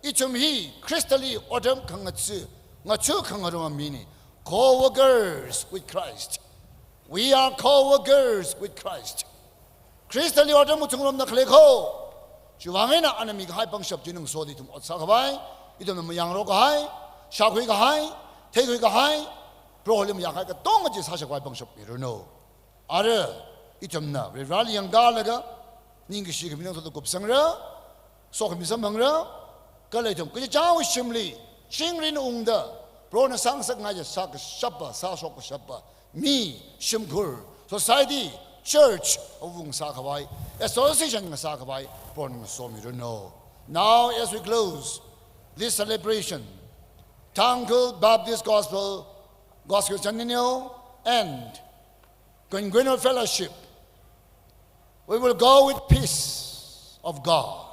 Ithum hi Khristali otram khangathā, ngathā khangarum mina. Co-workers with Christ. We are co-workers with Christ. Khristali otram ngathārumna khalei ko. Chiwui vang eina ana mikahai pangshap chi eina ngasoda ithum ot sākhavai, ithumna mayangrok kahai, shākhui kahai, theikhui kahai, Proholi mayākahai katonga chi sāshap khavai pangshap miranu. Ara, ithumna Vareli yangkalaga, ningkashi khami eina ngasoda kupsangra, sokhami samphangra, kala ithum kachichāwui shimli, chingri eina ungda, Prohona sāngasakngai chi sākashapa, sāshok kashapa, mi, shimkhur, society, church, awui vang sākhavai, association ngasākhavai, Prohona ngasomiranu. Now, as we close this celebration, Tangkhul Baptist Gospel, Gospel Centennial, and Quinquennial Fellowship, we will go with peace of God,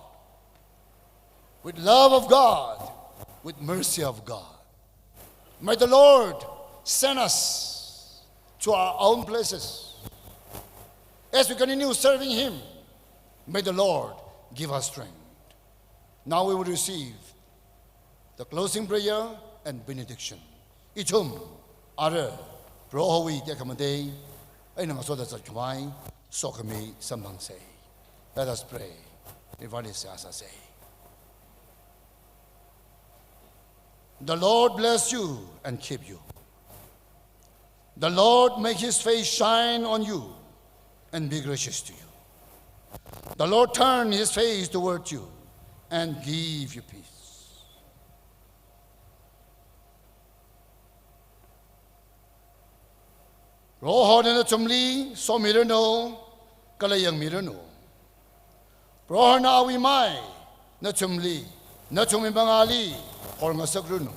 with love of God, with mercy of God. May the Lord send us to our own places. As we continue serving Him, may the Lord give us strength. Now we will receive the closing prayer and benediction. Ithum ara Prohowui tekhamatei eina ngasoda zatkhavai sokhami samphangsa. Let us pray. Vareli seihā sāsa. The Lord bless you and keep you. The Lord make His face shine on you and be gracious to you. The Lord turn His face toward you and give you peace. Prohona nathumli somiranu, kala yangmiranu. Prohona awui mai nathumli, nathumwui mangāli horngasakranu,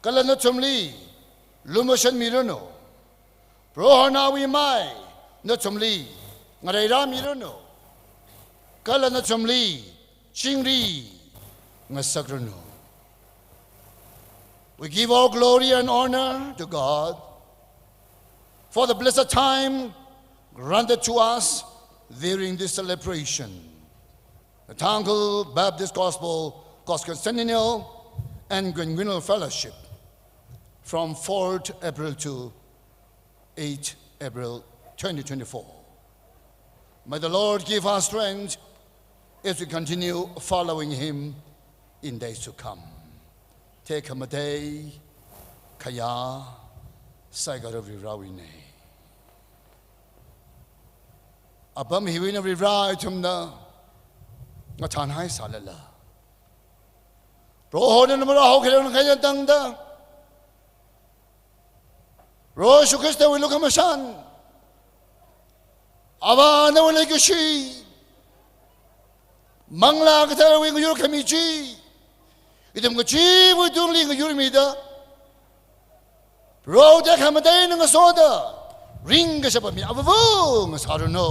kala nathumli lumashanmiranu. Prohona awui mai nathumli ngareirāmiranu, kala nathumli chingri ngasakranu. We give all glory and honor to God for the blessed time granted to us during this celebration, the Tangkhul Baptist Gospel Gospel Centennial and Quinquennial Fellowship, from fourth April to eighth April twenty twenty-four. May the Lord give us strength as we continue following Him in days to come. Tekhamatei khayā saikora Varivarāwuina. Apam hiwui eina Varivarā ithumna ngathānhai sālala, Prohona marāhaokharang khaitangda, Proho Jishu Khristawui lukhamashan, Avāna leikashi, Manglā Katharawui ngayur khami chi, ithum kachiwui tungli ngayurmida, Proho tekhamatei eina ngasoda, ringkashapa mi avāva̱ ngasāranu.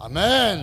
Amen.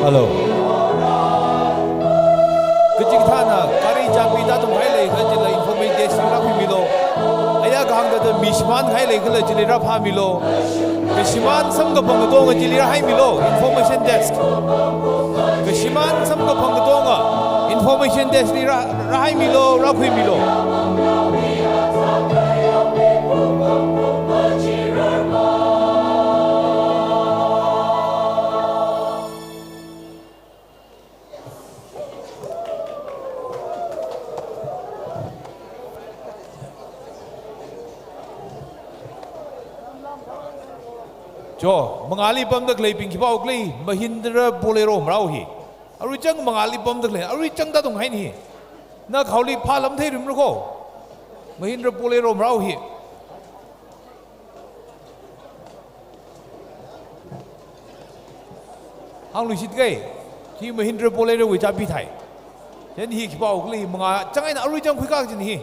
Hello. Kachikathāna gari chabi tātungkahai leikhala chila information desk li rākhuimilu. Aya kahāng thāda mi shimānkahai leikhala chili rāphāmilu. Kashimān samkaphang katonga chili rāhaimilu, information desk. Kashimān samkaphang katonga information desk li rā, rāhaimilu, rākhuimilu. Cho, mangāli pamda khaleibing khipākhala, Mahindra Bolero marao hi. Arui chang mangāli pamda khalei, arui chang tātunghaina hi. Na khaoli phālam theirumra kho. Mahindra Bolero marao hi. Hāngluishit kahai, hi Mahindra Bolero wui chabi thai. Chieina hi khipākhala, mangā chang eina arui chang khuikā kajina hi.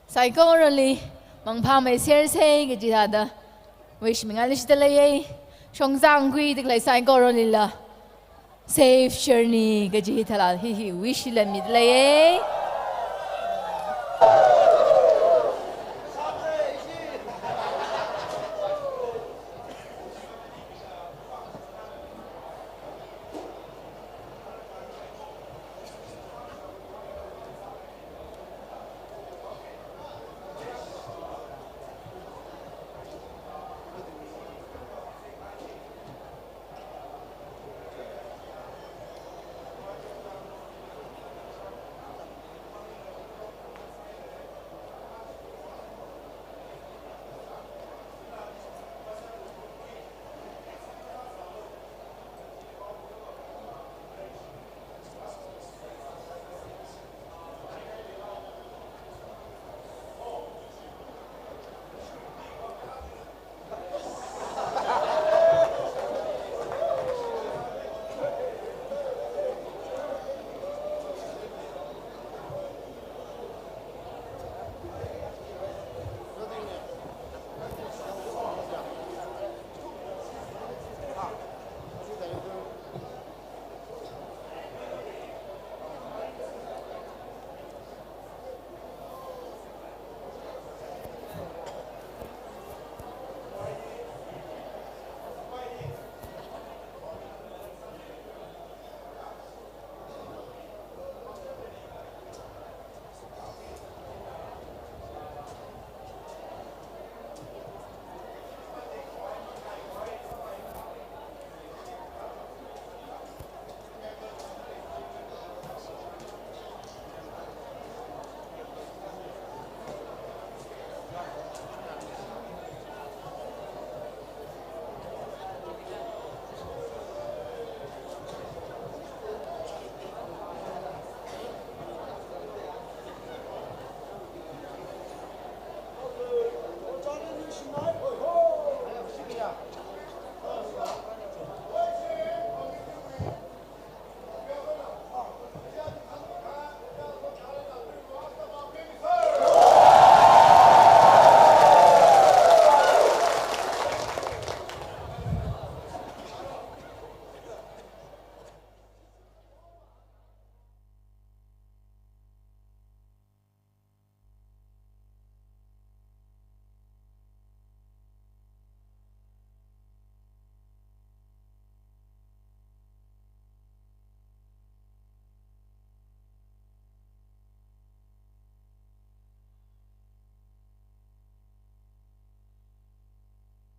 Saikorali mangphāmei serse kaji thāda wish mingailishida leiye. Shongzang khuida khalei saikoralila safe journey kaji thalal hi hi wish la mida leiye.